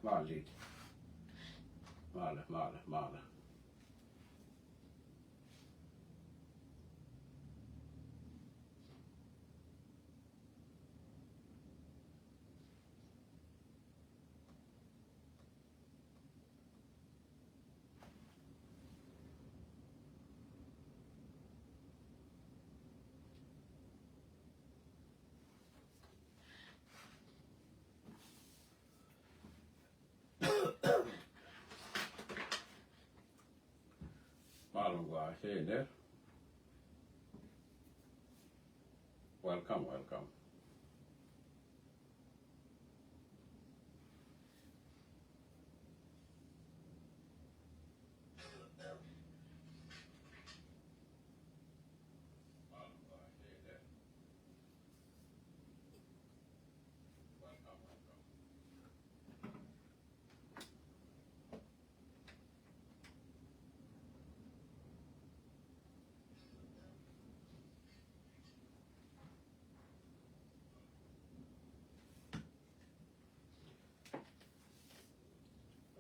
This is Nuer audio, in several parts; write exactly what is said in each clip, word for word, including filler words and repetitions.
Mal dit. Malɛ, malɛ, malɛ. Malum gua, hey there. Welcome, welcome.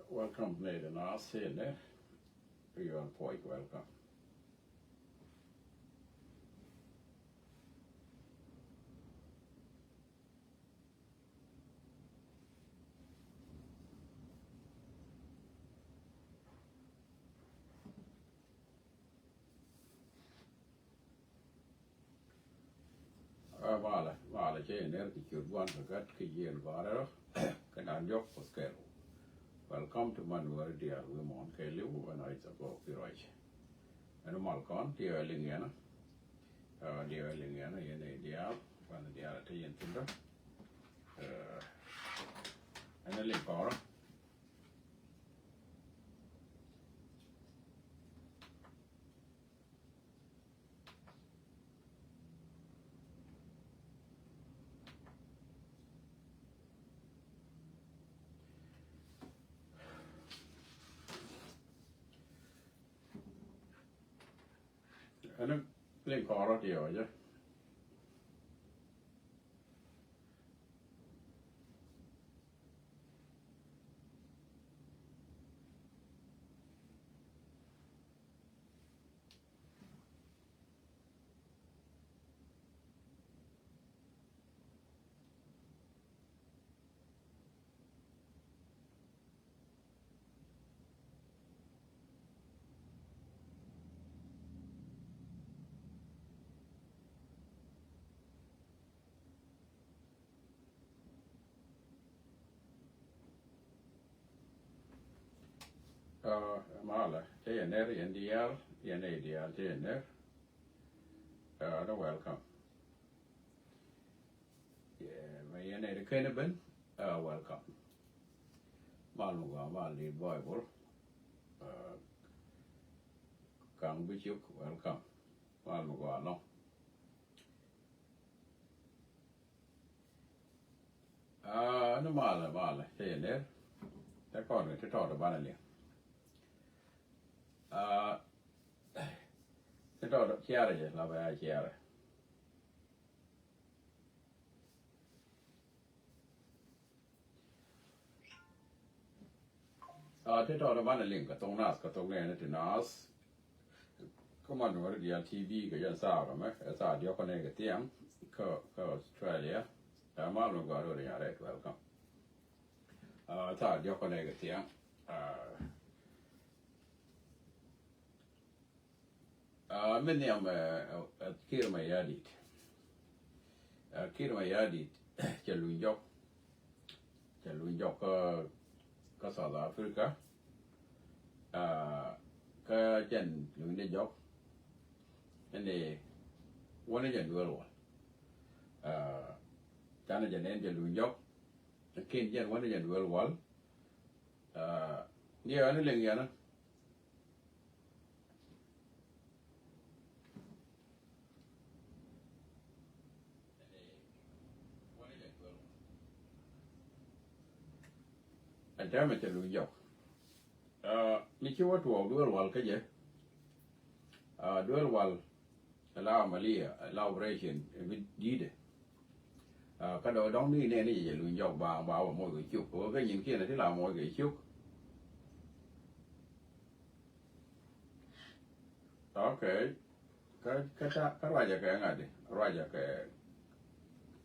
Welcome, Nate and Arsenio. You are quite welcome. Ɛ, malɛ, malɛ, cɛ yɛ ner kɛ ciöt Gua̱n kɛ Gat kɛ Jiɛn Gua̱n rɛl kɛ da̱ŋ diɔ̱k Puɔ̱th Kɛl. Welcome to Manuel diaal wi̱i̱ muɔ̱ɔ̱n kɛɛliw ɛn a is a go pi ruac. Ɛn mal kɔn diɛw ɛ liŋ yɛn. Ɛ, diɛw ɛ liŋ yɛn yɛn ɛ diaal, banɛ diaal ɛ te yɛn thi̱n dä. Ɛ, ɛn ɛ liŋ kɔrä. Ɛn liŋ kɔrä diɛw jɛ. Ɛ, malɛ, cɛ yɛ ner, yɛn diaal, yɛn ɛ diaal, cɛ yɛ ner. Ɛ, dee welcome. Yɛ, mɛ yɛn ɛ di ken ben, ɛ, welcome. Mal mi gɔaa, mal di Bible. Ɛ, Kaŋ Bishop, welcome. Mal mi gɔaa lɔŋ. Aa, ni malɛ, malɛ, cɛ yɛ ner. Tɛ kɔn kɛ ti tɔɔt banɛ liŋ. Aa, ti tɔɔt ciarɛ jɛ, la bɛ a ciarɛ. Aa, ti tɔɔt banɛ liŋ kɛ thok nath, kɛ thok nɛɛni ti nath. Kä Manuel diaal T V kɛ jɛn thaak ɛmɛ, ɛ thaak diɔ̱k kɔnɛ kɛ thiaŋ kä, kä Australia. Ɛ, mal mi gɔaa rɔ ri nyaret, welcome. Aa, thaak diɔ̱k kɔnɛ kɛ thiaŋ. Aa, aa, min nhiam, ɛ, ɛ, ɛ, Kiir Mayardit. Ɛ, Kiir Mayardit cɛ luny jɔk. Cɛ luny jɔk kä, kä South Africa. Aa, kä jɛn luny ni jɔk. Ɛn ɛ wänä jɛn duel wal. Aa, canɛ jɛ nɛn cɛ luny jɔk. Kin jɛn wänä jɛn duel wal. Aa, ni ɛ wänä liŋ yɛnä. Ɛn täämɛ cɛ luny jɔk. Aa, mi ci wä tuɔɔk duel wal kä jɛ. Aa, duel wal, ɛ la amaliya, ɛ la operation, ɛ bi di̱i̱dɛ. Kä dɔ̱ŋ ni nɛn ni jɛ jɛ luny jɔk ba ba wä moc kɛ cuk kɛ nyin kiɛn ti la moc kɛ cuk. Okay. Kä kä ta kä ruacɛ kɛ ŋa̱di ruacɛ kɛ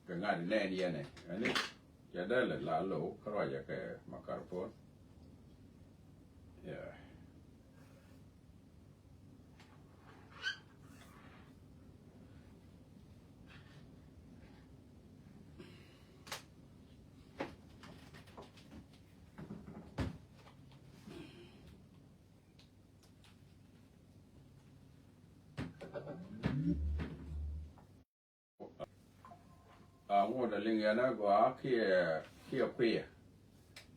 kɛ ŋa̱di nɛn yɛn ɛ ɛni cɛ dee lɛ la low kä ruacɛ kɛ makarpon. Yeah. A ŋot a liŋ yɛn a gɔaa kiɛ kiɛ kuiɛ.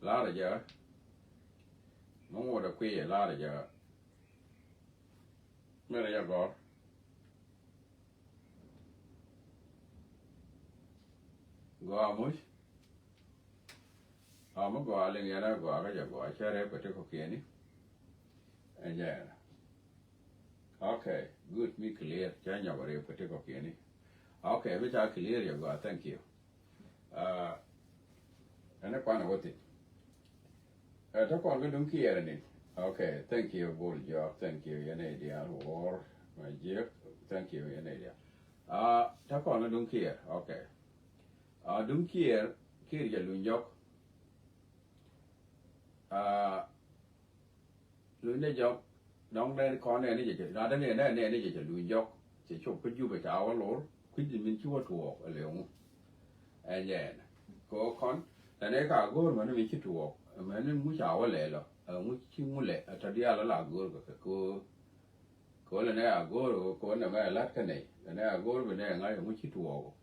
Lar a jɛ. Mi ŋot a kuiɛ lar a jɛ. Mɛrɛ jɛ gɔr. Gɔaa muc. A mi gɔaa liŋ yɛn a gɔaa kä jɛ gɔaa cɛ rɛp kɛ ti kɔkiɛni. Ɛ jɛ. Okay, good, mi clear. Cɛ nyɔk a rɛp kɛ ti kɔkiɛni. Okay, mi ca clear yɛ gɔaa, thank you. Ɛn ɛ kwan ɛ wä thin. Ɛ te kɔn kä duŋ kiɛɛr ni. Okay, thank you Bol Jɔk, thank you yɛn ɛ diaal Wor ma jiek, thank you yɛn ɛ diaal. Te kɔn kä duŋ kiɛɛr. Okay. Duŋ kiɛɛr kiɛɛr jɛ luny jɔk. Luny ni jɔk dɔŋ nɛn kɔn nɛn ni jɛ cɛ na däŋ nɛn nɛn ni jɛ cɛ luny jɔk. Cɛ cop kä Jubɛ ca wä lor kui̱c min ci wä tuɔɔk ɛ lɛ ŋu. Ɛ nyɛn kɛ wä kɔn tɛn ɛ ka go̱o̱r mɛn min ci tuɔɔk mɛn ŋu ca wä lɛ lɔ ɛ ŋu ci ŋu lɛ ɛ tɔ diaal la go̱o̱r kɛ kɛ kɛ wä lɛ nɛ a go̱o̱r kɛ wä nɛ mɛ lat kä nɛy lɛ nɛ a go̱o̱r bi nɛ ŋa̱c ɛ ŋu ci tuɔɔk.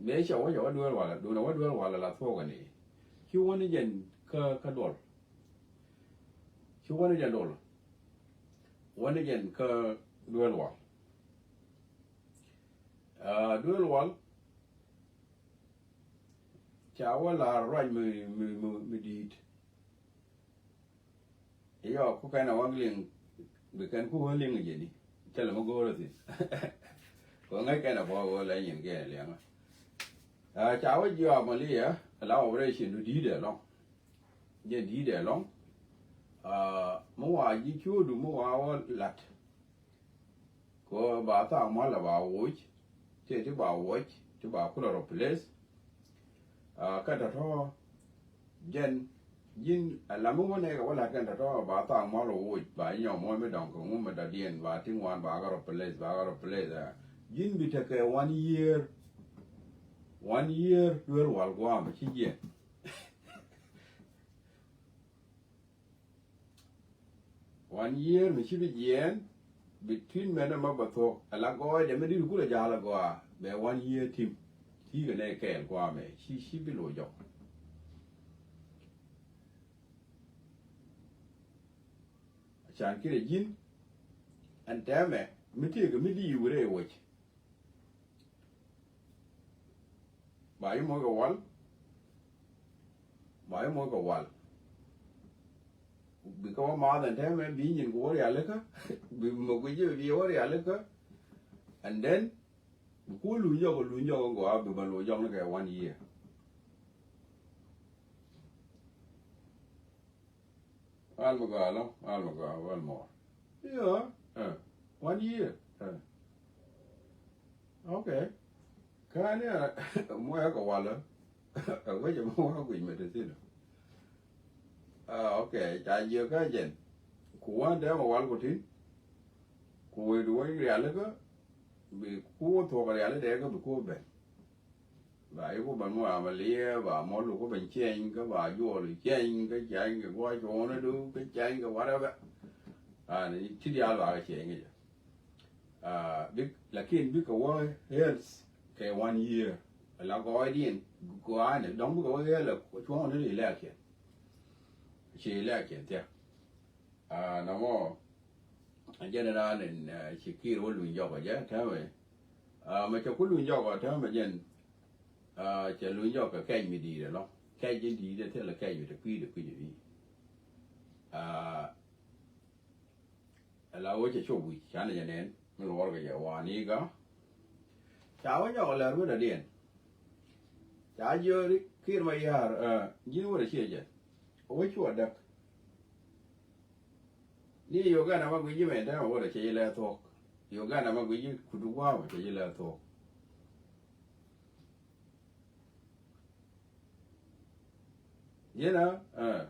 Mëë cɛ wä cɛ wä duel walɛ duundɛ wä duel walɛ la thuɔ̱k ɛn i̱ ci wä ni jɛn kä kä duɔl. Ci wä ni jɛn duɔl. Wä ni jɛn kä duel wal. Duel wal ca wä la ruac mi mi mi di̱i̱t. Iyɔ ku kɛn a wä liŋ bi kɛn ku wä liŋ jeni. Cɛ lɛ mi go̱o̱r a thi̱n. Kɛ ŋäc kɛn a bɔ wä lɛ nyin kɛn a liɛŋä. Ca wä jiɔ a maliɛ a la operation du di̱i̱t ɛlɔŋ. Jɛ di̱i̱t ɛlɔŋ. Mi wa ji̱ cuudu mi wa wä lat. Kɛ ba thaak mual a ba woc tëë ti ba woc ti ba kulɛ rɔ place. Kä tɔ̱tɔ̱ jɛn ji̱n a lam mi wä nɛɛkɛ wä la̱t kɛn tɔ̱tɔ̱ ba thaak mual a woc ba nyɔm wä mi dɔ̱ŋ kɛ ŋum mi dɔ̱diɛn ba ti ŋuan ba kɛ rɔ place ba kɛ rɔ place. Ji̱n bi tekɛ one year. One year duel wal guam ci jiɛn. One year mi ci bi jiɛɛn between mɛn ɛmɔ bɛ thuɔ̱k ala gɔɔydɛ mi di̱t kulɛ ja̱a̱l agɔaa bɛ one year tim. Ti̱i̱ kɛ nɛ kɛɛl gua̱a̱mɛ ci ci bi lo̱c jɔk. Can kiɛ ji̱n ɛn tɛmɛ mi tëëkɛ mi di̱i̱ wi̱rɛ i̱ wec. Ba yi moc kɛ wal. Ba yi moc kɛ wal. Bikɛ wä maath ɛn tɛmɛ bi nyin kɛ wä rialikä. Bi mok kɛ ji̱ bi wä rialikä. And then bi kuɔ luny jɔk luny jɔk gɔaa bi bä lo̱c jɔk ni kɛ one year. Al mi gɔaa lɔ al mi gɔaa al mɔr. Yeah. One year. Okay. Kani a muɛ kɛ walä. A wecɛ mi wä guic mɛ ti thin. Okay, ca jiɛ kä jɛn. Ku wä dee mɛ wal ku tin. Ku wec du wä rialikä. Bi ku thuɔk riali dee kä bi ku ben. Ba yi ku ben mu amaliɛ ba mɔlu ku ben ciɛny kä ba juɔl ciɛny kä ciɛny kɛ guɔ cuɔni du kä ciɛny kɛ whatever. Ani ti dial ba kɛ ciɛny kɛ jɛ. Bik lakin bikɛ wä health kɛ one year. La gɔɔydiɛn gɔani dɔŋ bikɛ wä health cuɔni di lɛɛkiɛn. Ci lɛɛkiɛn thiak. Nɔmɔ a jɛn raan in ci kiir wä luny jɔk a jɛ tɛmɛ. Mɛ cɛ ku luny jɔk a tɛmɛ jɛn. Cɛ luny jɔk kɛ kɛc mi di̱i̱t ɛlɔ kɛc in di̱i̱t ɛ thilɛ kɛc mi te kui̱ de kui̱ de bi̱i̱. Ala wä cɛ cop wi̱c canɛ jɛ nɛn mi luɔr kɛ jɛ wani ga. Ca wä nyɔk lɛr mi dɔ̱diɛn. Ca jiööri Kiir Mayar, ɛ, ji̱n wä rɛ ciɛ jɛ. Wä cuɔ däk. Ni Uganda ma guic ji̱ mɛn tɛmɛ wä rɛ ciɛ ji̱ lɛ thuɔ̱k. Uganda ma guic ji̱ kudu gua̱a̱mɛ ciɛ ji̱ lɛ thuɔ̱k. Ji̱n ɛ, ɛ,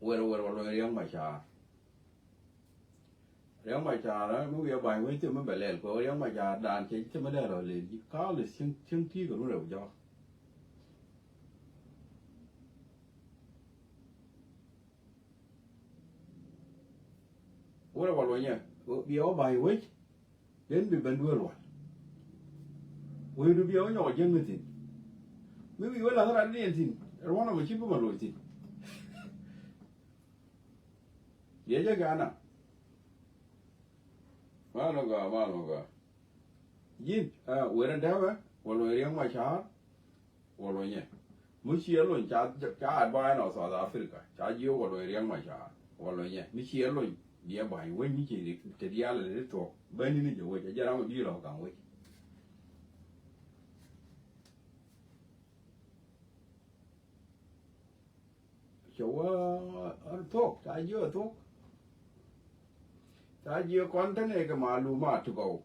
wër wër wä luɔ̱ny Riɛk Macar. Riɛk Macar, ɛ, mi wi̱i̱ ɛ ba̱ny wec thim mi bɛ lɛl kɛ Riɛk Macar dan cɛ thim mi lɛl rɔ lel ji̱. Ka̱l cieŋ, cieŋ ti̱i̱ kɛ run rɛw jɔk. Wurɛ wä luɔnyɛ, biɛ wä ba̱ny wec, den bi ben duel wal. Wecdu biɛ wä nyɔk jiäŋ ni thi̱n. Mi wi̱i̱ wä la̱th ran ni thi̱n, ruɔ̱n ɔmɔ ci bi ma loc thi̱n. Biɛ jɛ gana. Mal mɔ gɔaa, mal mɔ gɔaa. Ji̱n, ɛ, wër ɛn dämɛ wä luɔny Riɛk Macar. Wä luɔnyɛ. Mi ciɛ luɔny ca, ca advice nɔ South Africa. Ca jiök wä luɔny Riɛk Macar. Wä luɔnyɛ. Mi ciɛ luɔny biɛ ba̱ny wec mi ci ri, te diaal ri thuɔ̱k. Bäni ni jɛ wec. Ɛ jɛ ram mi bi lɔ gaŋ wec. Cɛ wä ɛ thuɔ̱k. Ca jiök ɛ thuɔ̱k. Ca jiök kɔn te nɛ kɛ malumat ti gɔw.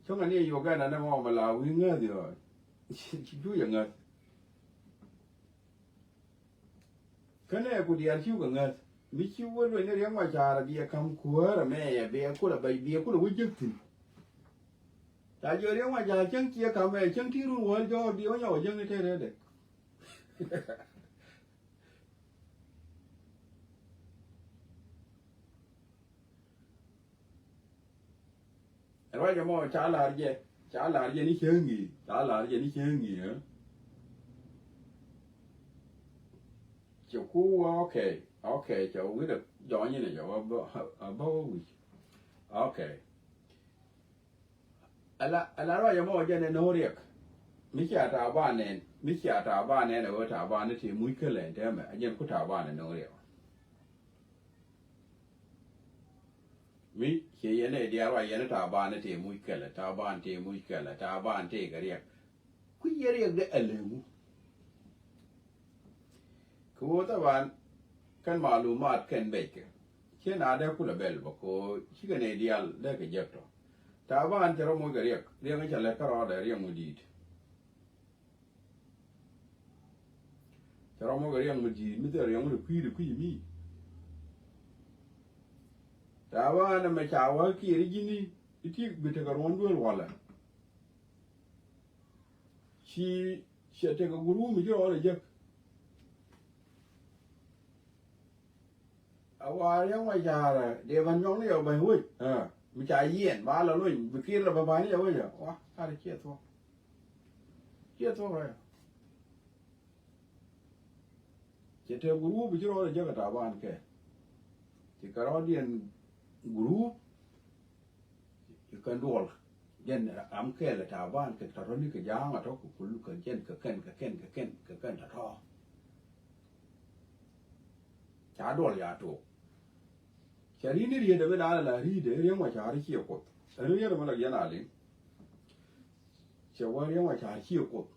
Cäŋɛ ni Uganda nɛ mɔ mɛ la wi̱i̱ ŋäth yɔ. Ci, ci juc aŋäth. Kä nɛ ku diaal ci wä ŋäth. Mi ci wä luɔny ni Riɛk Macar biɛ ka̱m kuäärä mɛ yɛ biɛ kulɛ bä biɛ kulɛ wä jek thi̱n. Ca jiök Riɛk Macar cäŋ ciɛ ka̱m mɛ cäŋ ti run wäl jɔɔr biɛ wä nyɔk wä jek ni tɛtɛtɛ. Ruac ɛmɔ ca lar jɛ, ca lar jɛ ni cäŋ i̱, ca lar jɛ ni cäŋ i̱, ɛ? Cɛ ku wä, okay, okay, cɛ wi̱cdɛ jɔɔny ni jɛ wä bä, a bä wä wi̱c. Okay. Ala, ala ruac ɛmɔ jɛ ni no̱o̱ŋ Riɛk. Mi cia Taban nɛn, mi cia Taban nɛn ɛ ɣöö Taban ni ti muc kälɛ ɛn täämɛ, a jɛn ku Taban ni no̱o̱ŋ Riɛk. Mi ciɛ yɛn ɛ diaal wa yɛn Taban tëë muc kɛlɛ, Taban tëë muc kɛlɛ, Taban tëë kɛ Riɛk. Kui̱ yɛ Riɛk dee ɛ lëŋu. Kɛ ɣöö Taban kɛn malumat kɛn bɛckɛ. Ciɛ na dee kulɛ bɛl bä kɛ ɣöö cikɛ nɛy diaal dee kɛ jek tɔ. Taban cɛ rɔ moc kɛ Riɛk, Riɛk cɛ lät kärɔɔdɛ Riɛk mi di̱i̱t. Cɛ rɔ mɔ kɛ Riɛk mi di̱i̱t mi thil Riɛk mi kui̱dɛ kui̱ mi. Taban ɛmɛ ca wä kiɛɛr i̱ ji̱n i̱ ti bi tekɛ ruɔ̱n duel walɛ. Ci cɛ tekɛ guruum mi ci rɔɔdɛ jek. A wa Riɛk Macar dee ban nyɔk ni yɔ bäny wec. Ɛ, mi ca yiɛn ba la lony bi Kiir la bä bani yɔ wec ɛ. Wa kari ciɛ thuɔk. Ciɛ thuɔk rɛ. Cɛ te gurup bi ci rɔɔdɛ jek ɛ Taban kɛ. Ci kɛ rɔɔdiɛn gurup. Ci kɛn duɔl. Jɛn ram kɛɛl ɛ Taban kɛ tɔtɔni kɛ ja̱a̱ŋ a tɔk kɛ kul kɛ jɛn kɛ kɛn kɛ kɛn kɛ kɛn kɛ kɛn tɔtɔ. Ca duɔl ya tok. Ca ri̱t ni riet dee bi da̱a̱n ala ri̱t dee Riɛk Macar ciɛ Kuoth. Ɛn riet dee mi lak yɛn a liŋ. Cɛ wä Riɛk Macar ciɛ Kuoth.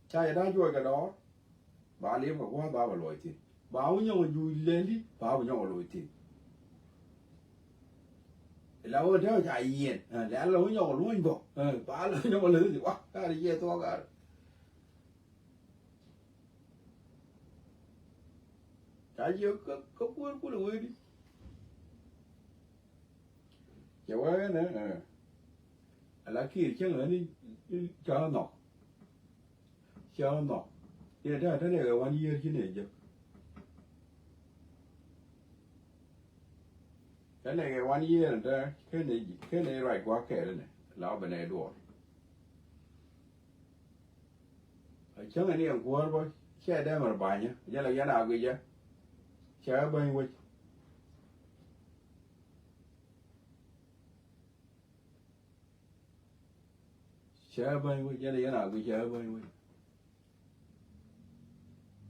Ca yɛ da̱a̱n juɔc kɛ dɔɔr. Ba li̱em kɛ gua̱a̱th ba bɛ luɔc thi̱n. Ba wä nyɔk juuc lɛli ba wä nyɔk luɔc thi̱n. La wä dee ca yiɛn. Ɛ, la la wä nyɔk luɔny bä. Ɛ, ba la wä nyɔk luɔny thi̱n. Wa, ka ri yɛ thuɔk ar. Ca jiök kä, kä kuäär kulɛ wee di. Cɛ wee nɛ, ɛ. Ala Kiir cäŋ ɛ ni, ni ca nhɔk. Ca nhɔk. Yɛ te, te nɛ kɛ wan yiër ci nɛ jek. Te nɛ kɛ wan yiër te, kɛ nɛ, kɛ nɛ ruac gua̱a̱k kɛɛl nɛ. La bɛ nɛ duɔɔr. A cäŋɛ ni ɛn kuäär bä, cɛ dee mɛr banyä, jɛ la yɛn a guicä. Cɛ bäny wec. Cɛ bäny wec, jɛ la yɛn a guicä, cɛ bäny wec.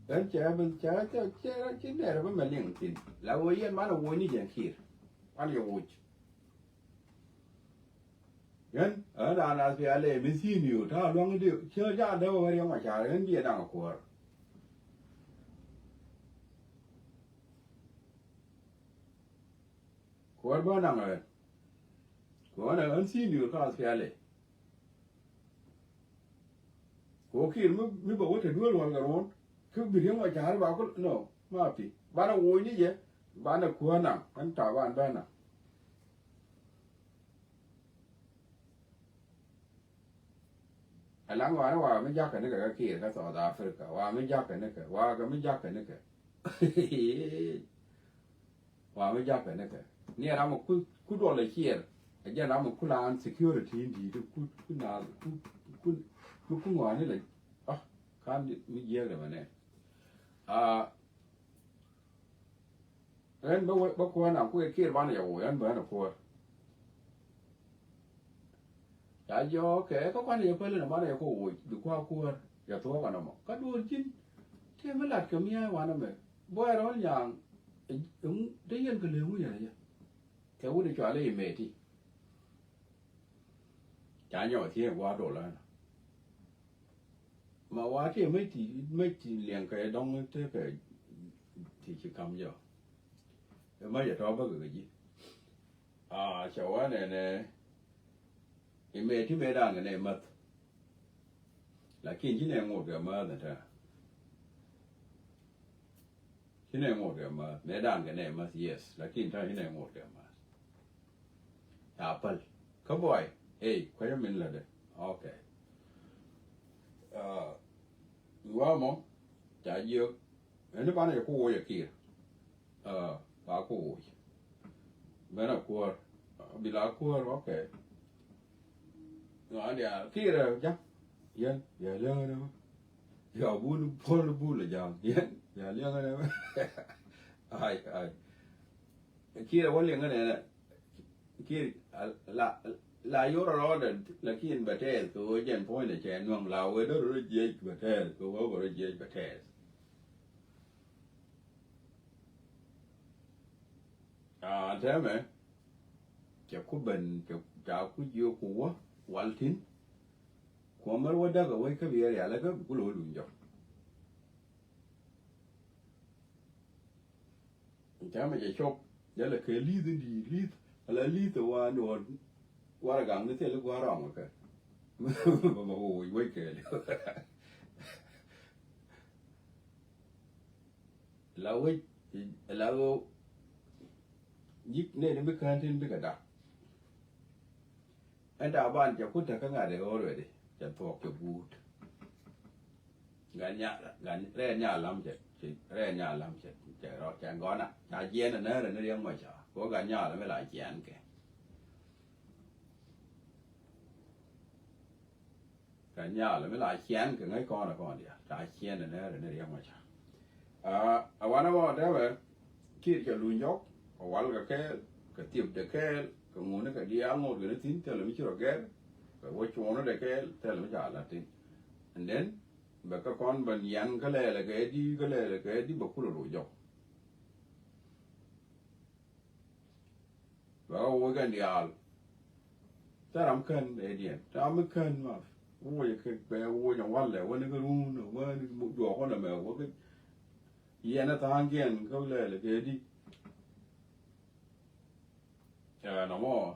Ɛn cɛ bäny, cɛ, cɛ, cɛ, cɛ nɛr bä mɛ liŋ thi̱n. La wec yɛn man a woc ni jɛn Kiir. Wan yɛ woc. Ɣän, Ɣän raan ath pial ɛ mi thi̱i̱n yo̱o̱ ta̱a̱ lua̱ŋ di cä ja̱a̱n dee wä riɛm a ca̱r ɣän biɛ da̱ŋ a kuäär. Kuäär bä naŋ ɣän. Kuäär naŋ ɣän thi̱i̱n yo̱o̱ ta̱a̱ ath pial ɛ. Ko Kiir mi, mi bä wä te duel wal kɛ ruɔ̱n. Kä bi riɛm a ca̱r ba kul, no, ma pi. Banɛ woc ni jɛ, banɛ kuäär naŋ, ɣän ta̱a̱ ban bä naŋ. Alaŋ wanɛ wa mi jakä nikɛ kä Kiir kä South Africa, wa mi jakä nikɛ, wa kɛ mi jakä nikɛ. Wa mi jakä nikɛ. Ni ram ku, ku duɔl a ciɛɛr. A jɛn ram ku laan security in di̱i̱t ku, ku na, ku, ku, ku, ku ŋɔani la. Ah, kan mi jiɛk dɛ mɛ nɛ. Ah, Ɣän bä wä, bä kuäär naŋ kuɛ Kiir banɛ yɛ woc, ɣän bä ɣän a kuäär. Ca jiɔ kɛ kä kuanɛ yɛ päl in a banɛ yɛ kuɛ woc, bi kua̱r kuäär, yɛ thuɔ̱k anɔmɔ. Kä duɔ̱ɔ̱r ji̱n, tëë mi lat kɛ mia̱a̱c wanɛ mɛ. Buay rɔl nyaŋ, ɛ, ɛ, dee yɛn kɛ lëë ŋu yɛn a yɛ. Kɛ wut ɛ cɔal i̱ meti. Ca nyɔk thiec gua̱a̱r dol ɛn. Ma wa ti mec ti, mec ti liɛŋ kɛ dɔŋ tekɛ ti ci kam jɔ. Ɛ mec ɛ tɔ bäkɛ kɛ ji̱. A cɛ wa nɛnɛ imɛ ti mɛ dan kɛ nɛ mäth. Lakin ci nɛ ŋot kɛ mäth ɛ tɛ. Ci nɛ ŋot kɛ mäth. Mɛ dan kɛ nɛ mäth, yes. Lakin tɛ ci nɛ ŋot kɛ mäth. Ca päl. Kä buay. Ey, kuecä min lätdɛ. Ok. Ah, wa mɔ, ca jiök. Ɛn ni banɛ jɛ ku woc a Kiir. Ah, ba ku woc. Bɛn a kuäär. Ah, bi la kuäär, ok. Ŋa diaal Kiir ɛ ja̱ŋ. Yɛn, ya liäŋä nɛ mɛ. Ya bul, puɔl bul ɛ ja̱ŋ. Yɛn, ya liäŋä nɛ mɛ. Ai, ai. Kiir ɛ wä liɛŋä nɛ nɛ. Kiir, a, la, la yorɛ rɔɔdɛ, lakin bɛ tɛɛth kɛ ɣöö jɛn puɔ̱nydɛ cɛ nuɔ̱ŋ, la wee dee rɔ jiɛc bɛ tɛɛth kɛ ɣöö bɛ rɔ jiɛc bɛ tɛɛth. A, tɛmɛ, cɛ ku ben, cɛ, ca ku jiök ku wä, wal tin. Kuɔmɛ wä däk a wec kä biɛ rial kä bi ku lo̱o̱ duny jɔk. Cä mɛ jɛ cop jälɛ kɛ li̱th in di̱i̱t li̱th ala li̱th ɛ waan duɔ̱ɔ̱r. Warɛ gaŋ ni thil i̱ gua̱a̱r rɔŋ kɛ. Bä bä woc wec kɛɛli. La wec la ɣöö ji̱k nɛy ni bi kään tin bikɛ dak. Ɛn ta̱a̱ ban cɛ kun tekä ŋa̱t ɛ ɣöö ruɛdi cɛ thuɔɔk cɛ guut. Gan nya, gan rɛɛ nya lam cɛ, cɛ, rɛɛ nya lam cɛ, cɛ rɔ, cɛ gɔna. Ca jiɛn ɛ nɛɛrɛ ni riɛŋ mɔ ca. Kɛ ɣöö gan nya lam mi la jiɛn kɛ. Kɛ nyaalɛ mi la ciɛn kɛ ŋäc kɔn ɛ kɔn diaal ca ciɛn ɛ nɛɛrɛ ni riɛm ɔ ca. A wanɛ mɔ dee wɛ Kiir cɛ luny jɔk kɛ wal kɛ kɛɛl kɛ thiepdɛ kɛɛl kɛ ŋuni kɛ diaal ŋot kɛ ni thi̱n thilɛ mi ci rɔ gɛr kɛ wä cuɔnudɛ kɛɛl thilɛ mi ca la̱t thi̱n. And then bɛ kɛ kɔn bɛ nian kä lɛɛlɛ kɛ di kä lɛɛlɛ kɛ di bɛ kulɛ luny jɔk. Bɛ ɣä woc kɛn diaal. Thil ram kän ëëdiɛn. Ram mi kän ma woc kɛ bɛ woc ɛn walɛ wäni kä run wäni duɔk kɔn ɛmɛ wä kä yɛn ɛ tha̱a̱ŋkiɛn kä lɛl kɛ di. Ɛ nɔmɔ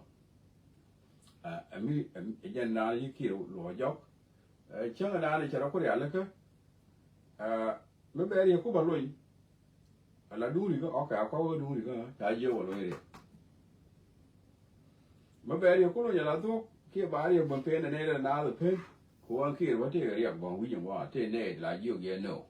ɛ mi ɛ jɛn naan yi Kiir luɔ̱c jɔk. Ɛ cäŋ naan cɛ rɔ ku rialikä. Ɛ mi bɛ riek ku bä lony. Ala duŋ rikä, ok, a kɔk kä duŋ rikä ca jiök wä lony riek. Mä bɛ riek ku lony ala thuɔ̱k kiɛ ba riek bä pen anɛ rɛ naath pen. Ku ɣän Kiir bä tëëk riek bä wi̱c in wa tëë nɛɛt la jiök yɛ no.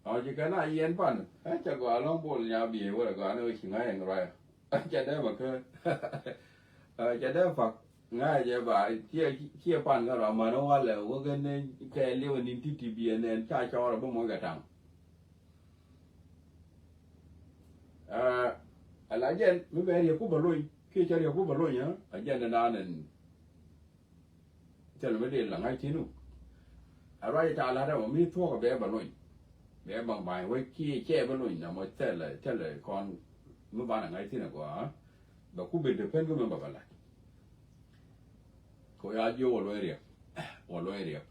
Ɔ ci kɛn a yiɛn pan ɛ cɛ gɔaa lɔ̱ŋ bol nya biey wä rɛ gɔaa ni wä ci ŋa̱c ɛn ruayɛ. Cɛ dee mɛ kä cɛ dee pak ŋa̱cɛ ba ciɛ ciɛ pan kä rɔ män walɛ wä kɛ ni kɛ liwä ni ti̱ti̱ biɛ nɛn ca cɔɔr bä moc kɛ taŋ. Ala jɛn mi bɛ riɛk ku bä lony kiɛ cɛ riɛk ku bä lony a jɛn ni naan ɛn. Thil mi dee la ŋa̱c thi̱n wä a ruac ta̱a̱ la̱t ɛmɔ mi thuɔ̱k bɛ bä lony. Bɛ baŋ ba̱ny wec kiɛ cɛ bä lony na mɔ thil thil kɔn mi banɛ ŋa̱c thi̱n a gɔaa. Bɛ ku ben te pen kä mɛ bɛ bɛ la̱t. Kɛ ɣöö ya jiök wä luɔ̱ny riɛk. Wä luɔ̱ny riɛk.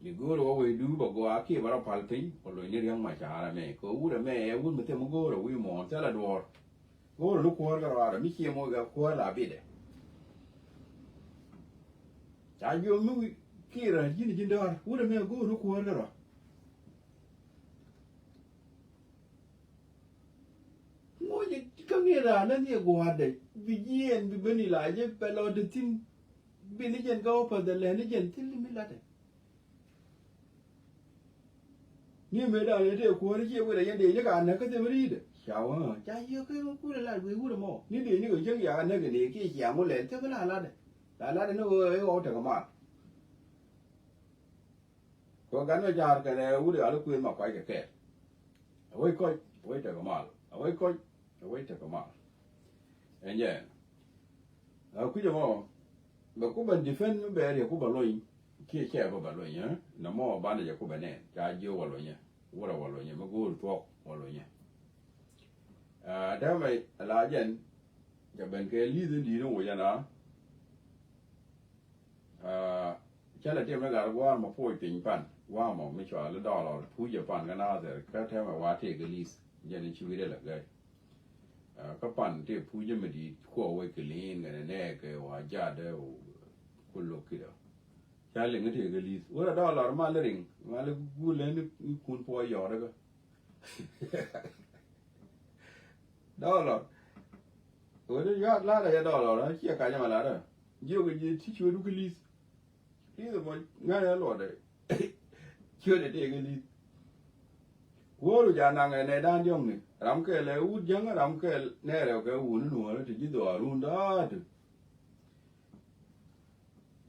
Ni go̱o̱rɛ wä wecdu bɛ gɔaa kiɛ bɛ rɔ pal piny wä luɔ̱ny ni Riɛk Macar ɛmɛ. Kɛ ɣöö wut ɛmɛ ɛ wut mi thil mi go̱o̱rɛ wi̱i̱ muɔ̱ɔ̱n thilɛ duɔ̱ɔ̱r. Go̱o̱rɛ ni kuäär kɛ rɔaarɛ mi ciɛ moc kɛ kuäär la bitdɛ. Ca jiök mi wi̱i̱ kiɛ rɔ ji̱n ji̱n dɔ̱r wut ɛmɛ go̱o̱rɛ ni kuäär kɛ rɔ. Ŋuɔ̱c kä ŋi̱i̱c raan ni nhiɛ gua̱a̱rdɛ bi jiɛɛn bi ben ilacä pɛ lɔ te thi̱n. Bi ni jɛn kä wä päth dɛ lɛ ni jɛn thil mi latdɛ. Ni mëë da̱a̱n ni tëë kuäär ciɛ wël ɛ yɛn dee ni ka näk kä thil mi ri̱i̱dɛ ca wä ca yiëë kä kulɛ lat wëë wurɛ mɔ ni dee ni kɛ cäŋ ya näk ni kiɛ cia ŋu lɛl thil mi la latdɛ. La latdɛ ni ɣöö ɛ ɣɔw tekɛ mal. Kɛ gat mɛ jar kɛnɛ wut ɛ ɣali kuëth ma kuac kɛ kɛɛl. A wec kɔc a wec tekɛ mal a wec kɔc a wec tekɛ mal. Ɛn jɛ ɛn a kui̱c ɛmɔ bɛ ku bɛ defend mi bɛ riɛ ku bɛ lony. Kiɛ cɛ bɛ bɛ lony ɛ nɛ mɔ banɛ jɛ ku bɛ nɛn ca jiö wä lonyɛ. Wurɛ wä lonyɛ mi go̱o̱r thuɔk wä lonyɛ. Ɛ dämɛ la jɛn. Cɛ ben kɛ li̱th in di̱i̱t in wocɛ na. Cä lɛ tiɛm ni gat gua̱a̱r mɔ puɔc piny pan gua̱a̱r mɔ mi cɔal i̱ dɔlɔr pucɛ pan kä Nathɛr kä tɛmɛ wa tëëk i̱ li̱th jɛn i̱ ci wi̱cdɛ lɛ gäi. Kä pan tëë pucɛ mi di̱i̱t kuɔ wec kɛ li̱i̱n kɛnɛ nɛɛkɛ wa jadɛ ku lo̱k kidɔ. Ca liŋ i̱ tëëk i̱ li̱th wurɛ dɔlɔr mal i̱ riŋ mal i̱ gulɛ ni kun puɔc yɔɔt ikä. Dɔlɔr. Wä ni yuat lat a yɛ dɔlɔr a ciɛ kacä ma lat a jiök i̱ ji̱ ti cuet wä ki li̱th. Li̱th mɔ ŋa̱c a luɔtdɛ. Cuet ɛ tëëk i̱ li̱th. Wuɔ̱ɔ̱ru ja naŋ ɛ nɛy da̱a̱n diɔ̱ŋni ram kɛl ɛ wut jäŋ ram kɛl nɛɛrɛ kɛ wun in nuɔ̱ɔ̱ri ti ji̱ dhɔaarun da̱a̱tu.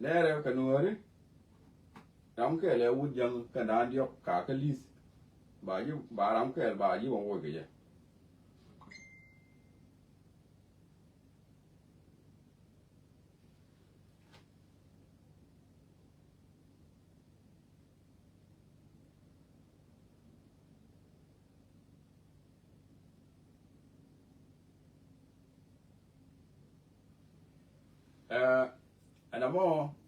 Nɛɛrɛ kɛ nuɔ̱ɔ̱ri ram kɛl ɛ wut jäŋ kɛn da̱a̱n diɔ̱k kakä li̱th. Ba ji̱ ba ram kɛl ba ji̱ wä woc kɛ jɛ. Ɛ ɛn ɛmɔ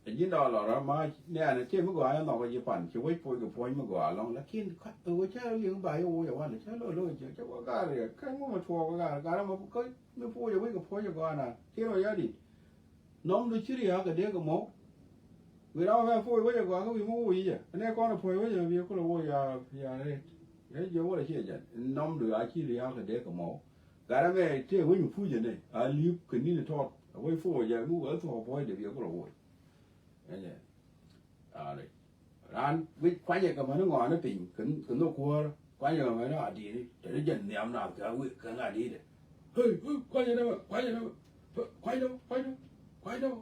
ɛ ji̱n dɔɔlɔr ɛ ma nɛɛni tëë mi gɔaa ɛ nhɔk ɛ ji̱ pan ci wec puɔc kɛ puɔ̱ny mi gɔaa ɛlɔ̱ŋ lakin kat ɛ wec cä liŋ ba yɛ woc ɛ walɛ cä lo̱ lo̱ cä wä gaar riɛk kä ŋu mi tuɔɔk ɛ gaar gaar ɛmɔ kä mi puɔc ɛ wec kɛ puɔ̱ny ɛ gɔaa na kiɛ rɔ yadi. Nɔmdu ci ria̱a̱k kɛ dee kɛ mɔw. Wi̱i̱ ram ɛmɛ puɔc wec ɛ gɔaa kä wi̱i̱ mi woc i̱ jɛ ɛn ɛ kɔn ɛ puɔc wec ɛ bi kulɛ woc ya ya rɛt. Ɛ jiɛ wä lɛ ciɛ jɛn nɔmdu a ci ria̱a̱k kɛ dee kɛ mɔw. Gat ɛmɛ tëë wec mi puc ɛnɛ a li̱p kɛ ni̱n ɛ tɔt a wec puɔc ɛ mi wä thuɔk puɔcdɛ bi ɛ kulɛ woc. Ɛn jɛ. Raan wi̱c kuanyɛ kɛ mäni ŋɔaani piny kɛ nhök kuäär kuanyɛ kɛ mäni a di̱i̱ni te ni jɛn nhiam naath kɛ wi̱c kɛ ŋa̱ di̱i̱dɛ. Hey, hey, kuanyɛ nɛmɛ kuanyɛ nɛmɛ. Kuany nɛmɛ kuany nɛmɛ kuany nɛmɛ.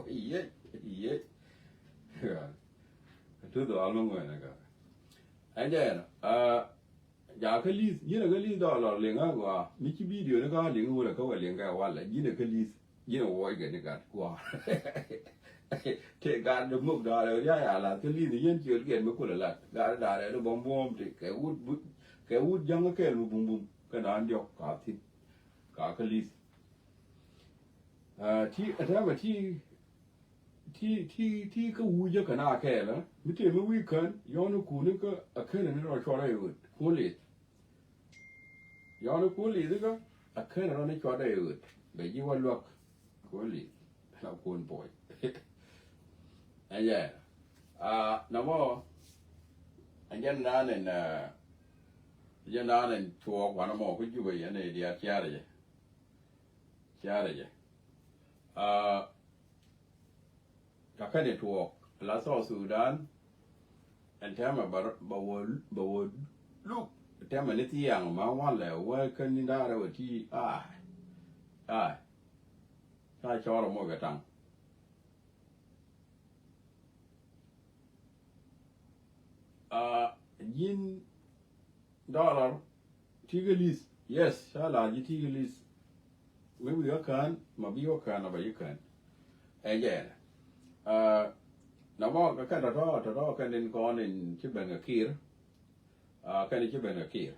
Yiec yiec. Tuth ɣɔl mi ŋuɛn ɛ kɛ. Ɛn jɛ ɛn a. Jakä li̱th, ji̱n akä li̱th dɔɔlɔr liŋ a gɔaa. Mi ci bidio ni kä liŋ wurɛ kä wä liŋ kɛ walɛ, ji̱n akä li̱th. Ji̱n a wuɔc kɛ ni gat gua̱a̱r. Tëë gat di muk da̱a̱rɛ ria̱ ya lath kä li̱th yɛn ciöl kɛn mi kulɛ lat. Gat da̱a̱rɛ di buɔ̱m buɔ̱m ti kɛ wut kɛ wut jäŋ kɛɛl mi bum bum. Kɛ naan diɔk ka thi̱n. Ka kä li̱th. Ti a tɛmɛ ti Ti ti ti kä wucä kɛ na kɛɛlä mi tëë mi wi̱i̱ kän yɔ̱ɔ̱n kuni kä a känɛ ni rɔ cuɔrɛ i̱ ɣöt kun li̱th. Yɔ̱ɔ̱n kun li̱th kä a känɛ rɔ ni cuɔrɛ i̱ ɣöt bɛ ji̱ wä luäk kun li̱th. A kun puɔc. Ɛ jɛ a nɔmɔ a jɛn naan in a jɛn naan in tuɔɔk wanɛ mɔ kä Jubɛ yɛn i̱ diaal ciarɛ jɛ. Ciarɛ jɛ. A Ka kɛn i̱ tuɔɔk la South Sudan. Ɛn tɛmɛ bɛ wä bɛ wä luk tɛmɛ ni thiaŋ ma walɛ wä kɛn ni da̱rɛ wä ti. Ai ai. Ca cɔɔr mɔ kɛ taŋ. Ji̱n dɔlɔr. Ti̱i̱ kɛ li̱th. Yes, ca la ji̱ ti̱i̱ kɛ li̱th. Mi wi̱i̱ kä kään ma bi wä kään a ba ji̱ kään. Ɛ jɛ ɛnɛ. Nɔmɔ kɛ kɛn tɔ̱tɔ̱ tɔ̱tɔ̱ kɛn in kɔn in ci ben kɛ kiir. Kɛn in ci ben kɛ kiir.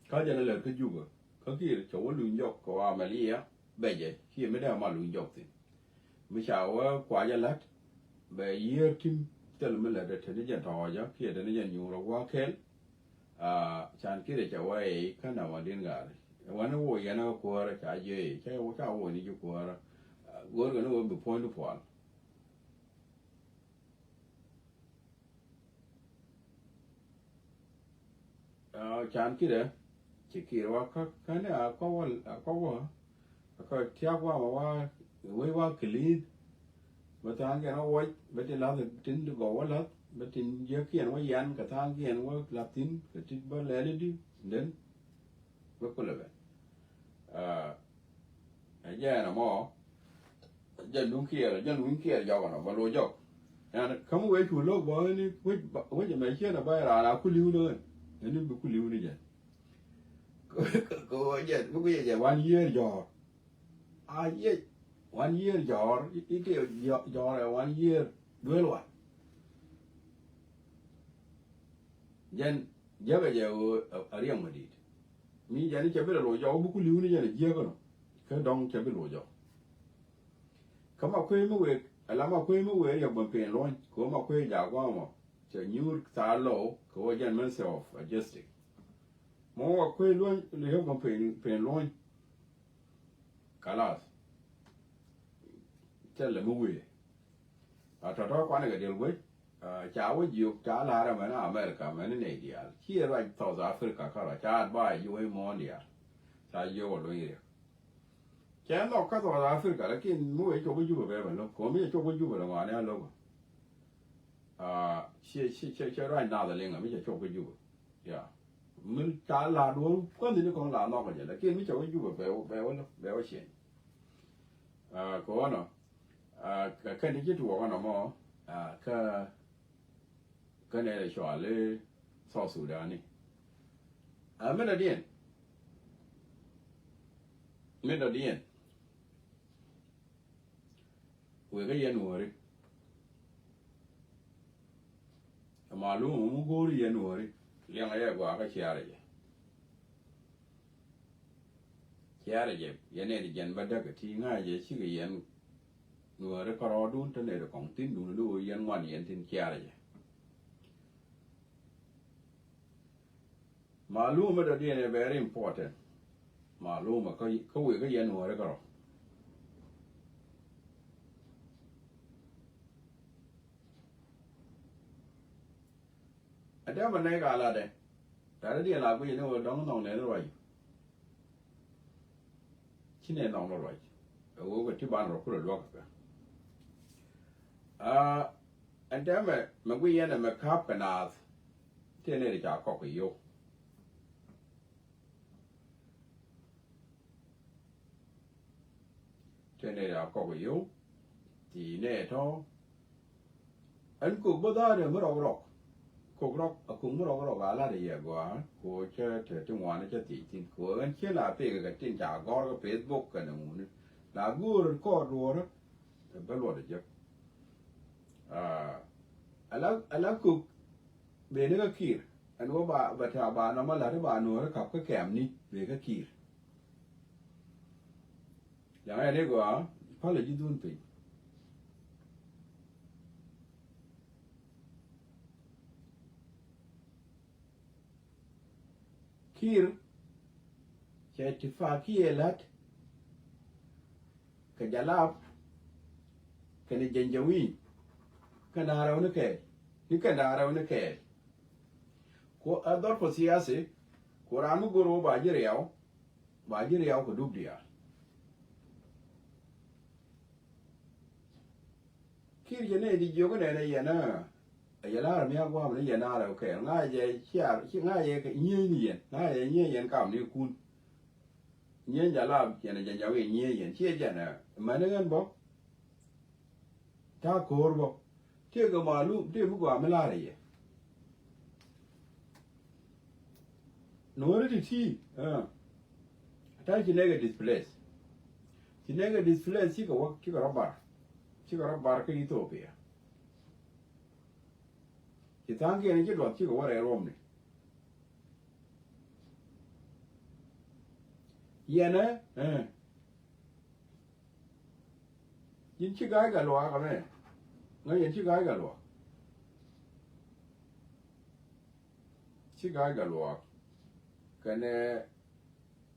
Kä jɛn a lät kä Jubɛ. Kä Kiir cɛ wä luny jɔk kɛ wa mɛl i̱ ya bɛcɛ kiɛ mi dee ma luny jɔk thi̱n. Mi ca wä kuacä la̱t bɛ yiëër tim thil mi lät ɛ te ni jɛn tɔ̱ɔ̱cä kiɛ te ni jɛn nyuurä wä kɛl. Aa, can Kiir cɛ wä i̱ kä nɛmɔ di̱n gaari. Wä ni woc yɛn ɛ kuäärä ca jiɛ i̱ ca wä ca woc ni ji̱ kuäärä. Aa, go̱o̱rkɛ ni wä bi puɔ̱ny di puɔl. Aa, can Kiir ɛ ci Kiir wa kä kä ni a kɔ wä a kɔ wä a kɔ tiak wa ma wa wec wa clean. Bä tha̱a̱ŋkiɛn wä wuɔc bä tin la̱th tin gɔw wä la̱th bä tin jiäkiɛn wä yan kɛ tha̱a̱ŋkiɛn wä la̱th thi̱n kɛ ti bä lɛli di den. Bä kulɛ bɛ. Aa, ɛ jɛn ɛmɔ jɛn duŋ kiɛɛr jɛn duŋ kiɛɛr jɔk ɛnɔ bä loc jɔk. Ɛn käm wee cu lo̱k bä ni wec wec ɛmɛ cieen ɛ bä raan a kuli̱w ni ɣän ɛn ni bi kuli̱w ni jɛn. Kɛ wä jɛn mi kui̱ jɛ jɛ wan yiëër jɔɔr. A yec wan yiëër jɔɔr i̱ ti jɔɔr ɛ wan yiëër duel wan. Jɛn jiäkɛ jɛ ɣöö a riɛŋ mi di̱i̱t. Mi jɛn cɛ bi lɛ loc jɔk bi ku li̱w ni jɛn a jiäkä nɔ. Kä dɔ̱ŋ cɛ bi loc jɔk. Kä ma kuey mi wek ala ma kuey mi wek riɛk bä peen luɔ̱ny kɛ ɣöö ma kuey jaak gua̱a̱mɔ cɛ nyuur thaar low kɛ ɣöö jɛn Ministry of Logistic. Mɔ wa kuey luɔ̱ny riɛk bä peen peen luɔ̱ny. Kalas. Thilɛ mi wëë. A tɔ̱tɔ̱ kuanɛ kɛ diɛl guec. Ca wä jiök ca la̱r ɛmɛn America mɛn nɛy diaal ciɛ ruac South Africa kärɔa ca advice ji̱ wec muɔ̱ɔ̱n diaal. Ca jiök ɛ luny riɛk. Cɛ nhɔk kä South Africa lakin mi wëë cop kä Juba bɛ bɛ lo̱k ko̱mi cɛ cop kä Juba lɛ ŋɔaani a lo̱k. Aa, ciɛ ciɛ ciɛ ciɛ ruac naath aliŋ mi cɛ cop kä Juba. Ya. Mi ca la duɔ̱ɔ̱r kuänh ni kɔŋ la nhɔk jɛ lakin mi cɛ wä Juba bɛ wä bɛ wä bɛ wä ciɛny. Aa, kɛ ɣɔnɔ. Aa, kɛ kɛn ti ci tuɔɔk ɣɔnɔ mɔ. Aa, kä kä nɛy rɛ cɔal i̱ South Sudan ni. Aa, mi dɔ̱diɛn. Mi dɔ̱diɛn. Wek kä yɛn Nuääri. Ɛ malum mi go̱o̱ri yɛn Nuääri liɛŋɛ yɛ gɔaa kä ciarɛ jɛ. Ciarɛ jɛ yɛn nɛy ti jɛn bä däk ɛ ti ŋa̱cɛ jɛ cikɛ yɛn Nuääri kärɔɔdun te nɛy ti kɔŋ thi̱n dun ni wee yɛn ŋuan yɛn thi̱n ciarɛ jɛ. Maluma dɔ̱diɛn ɛ very important. Maluma kä, kä wek kä yɛn Nuääri kärɔ̱. Ɛ dee mɛ nɛy ka latdɛ. Latdɛ diɛn la guic ni wä dɔ̱ŋ nhɔk nɛn ruac. Ci nɛn nhɔk ni ruac. Ɛ wee wä ti ban rɔ kulɛ luäk kɛ. Aa, ɛn tɛmɛ mɛ guic yɛn ɛmɛ ka̱p kɛ naath. Tëë nɛy ti ca kɔk kɛ yio̱w. Tëë nɛy ti ca kɔk kɛ yio̱w. Ti nɛy tɔ̱. Ɛn kok bä dha̱a̱dɛ mi rɔk rɔk. Kok rɔk, a kok mi rɔk rɔk a lat yɛ gɔaa. Ko cä te ti ŋuan cä thiec thi̱n. Ko ɛn cien a pek kɛ tin ca gɔr kɛ Facebook kɛ nɛ ŋuni. La go̱o̱r kɔɔr duɔ̱ɔ̱rä. Bä luɔt a jek. Aa, ala, ala kok beni kä Kiir. Ɛn wä ba, ba ta ba nɔmɔ lat ba Nuääri kap kä kɛmni. Beni kä Kiir. Jaŋ ɛ ni gɔaa, palɛ ji̱ dhun piny. Kiir cɛ tifakiɛ la̱t kɛ Jalap kɛnɛ Janjaweed kɛn da̱ŋ rɛw ni kɛɛl ni kɛn da̱ŋ rɛw ni kɛɛl. Ku ɛ dhɔr pɔ siyasi ku raan mi go̱r wä ba ji̱ riaw ba ji̱ riaw kɛ dup diaal. Kiir jɛ nɛy ti jiök inɛnɛ yɛn ɛ, ɛ yɛ la̱r mi a gua̱a̱m ni yɛn a rɛw kɛɛl ŋa̱cɛ ciar ŋa̱cɛ kɛ nyieny ni yɛn ŋa̱cɛ nyieny yɛn kam ni kun. Nyieny Jalap yɛn ɛ Janjaweed nyieny yɛn ciɛ jɛn ɛ mɛni ɣän bä. Ta̱a̱ ko̱o̱r bä tëëkɛ malum tëë mi gɔaa mi la̱rä yɛ. Nuɔ̱ɔ̱ri ti ti ta̱a̱ ci nɛkɛ displace. Ci nɛkɛ displace cikɛ wä cikɛ rɔ bar. Cikɛ rɔ bar kä Ethiopia. Ci tha̱a̱ŋkiɛn ci duɔth cikɛ wä rɛy ruɔmni. Yɛn ɛ, ɛ. Yɛn ci ga̱a̱c kɛ luaak ɛmɛ. Ŋäc yɛn ci ga̱a̱c kɛ luaak. Ci ga̱a̱c kɛ luaak. Kɛnɛ,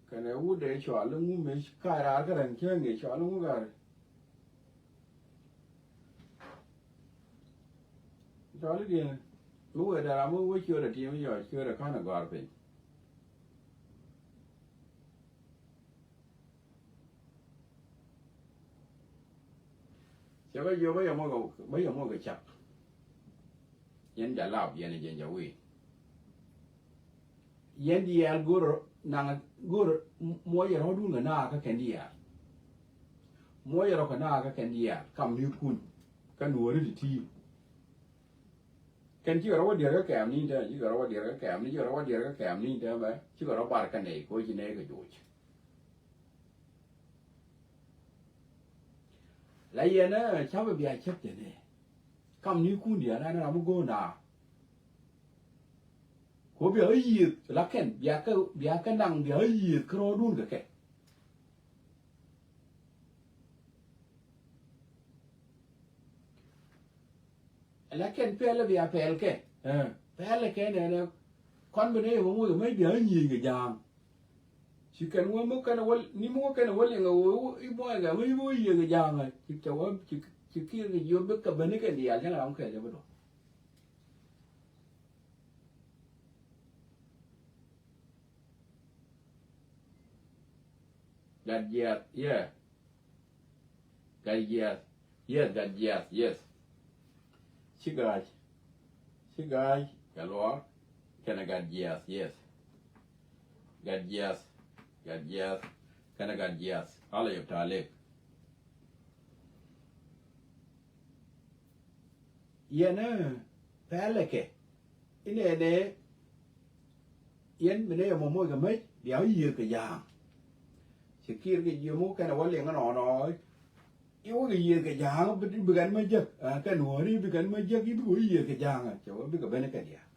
kɛnɛ wut dee cɔal iŋu mëë kac raar kä rɛn cäŋ i̱ cɔal iŋu gari. Cɔal idiɛn. Mi wee dee ram mi wee ciöödɛ ti̱em i̱ yɔc ciöödɛ ka̱n ɛ gɔ̱a̱r piny. Cɛ bä jiök bä yɛ muɔc kɛ, bä yɛ muɔc kɛ cak. Yɛn ja lap yɛn jɛn ja wi̱i̱. Yɛn diaal go̱r naŋ go̱r muɔcɛ rɔ̱dun kɛ naath kä kɛn diaal. Muɔcɛ rɔ kɛ naath kä kɛn diaal kam ni kun kä nuɔ̱ɔ̱ri ti ti̱i̱. Kɛn cikɛ rɔ wä diɛr kä kɛɛm ni tɛmɛ, cikɛ rɔ wä diɛr kä kɛɛm ni, cikɛ rɔ wä diɛr kä kɛɛm ni tɛmɛ, cikɛ rɔ bar kä nɛy koci nɛy kɛ joc. La yɛn ɛ ca̱pɛ bia cäp jɛ nɛ. Kam ni kun diaal an ram mi go̱o̱r na. Ko bia ɣä yiëëth la kɛn bia kä, bia kä naŋ bia ɣä yiëëth kä rɔɔdun kɛ kɛ. Ala kɛn pɛl bia pɛl kɛ. Ɛ, pɛl kɛ nɛnɛ. Kɔn bi nɛ yɛ wä moc kɛ mec bia ɣä nyieny kɛ ja̱a̱ŋ. Ci kɛn wä mi kɛn wä ni mi wä kɛn wä liŋ ɛ wä i̱ buɔ̱ny kɛ mi i̱ bi wä yiëë kɛ ja̱a̱ŋ ɛ. Ci tɛ wä ci, ci kiɛn kɛ jiöp bi kɛ beni kɛn diaal cäŋ ram kɛl jɛ bi duɔ̱k. Gat jiath, yeah. Gat jiath, yes, gat jiath, yes. Ci ga̱a̱c, ci ga̱a̱c, kɛ luɔr, kɛnɛ gat jiath, yes. Gat jiath, gat jiath, kɛnɛ gat jiath. Ala yop ta̱a̱ lek. Yɛn ɛ pɛlɛ kɛ inɛnɛ. Yɛn mi nɛ yɛ mɔ moc kɛ mec bia wä yiëëth kɛ ja̱a̱ŋ. Ci kiɛr kɛ jiö muk kɛnɛ wä liŋ inɔnɔ. I̱ wä kɛ yiëëth kɛ ja̱a̱ŋ bi, bi kɛn mec jek. Ɛ, kɛn nuɔ̱ɔ̱ri bi kɛn mec jek i̱ bikɛ wä yiëëth kɛ ja̱a̱ŋ. Cɛ wä bikɛ ben kɛ diaal.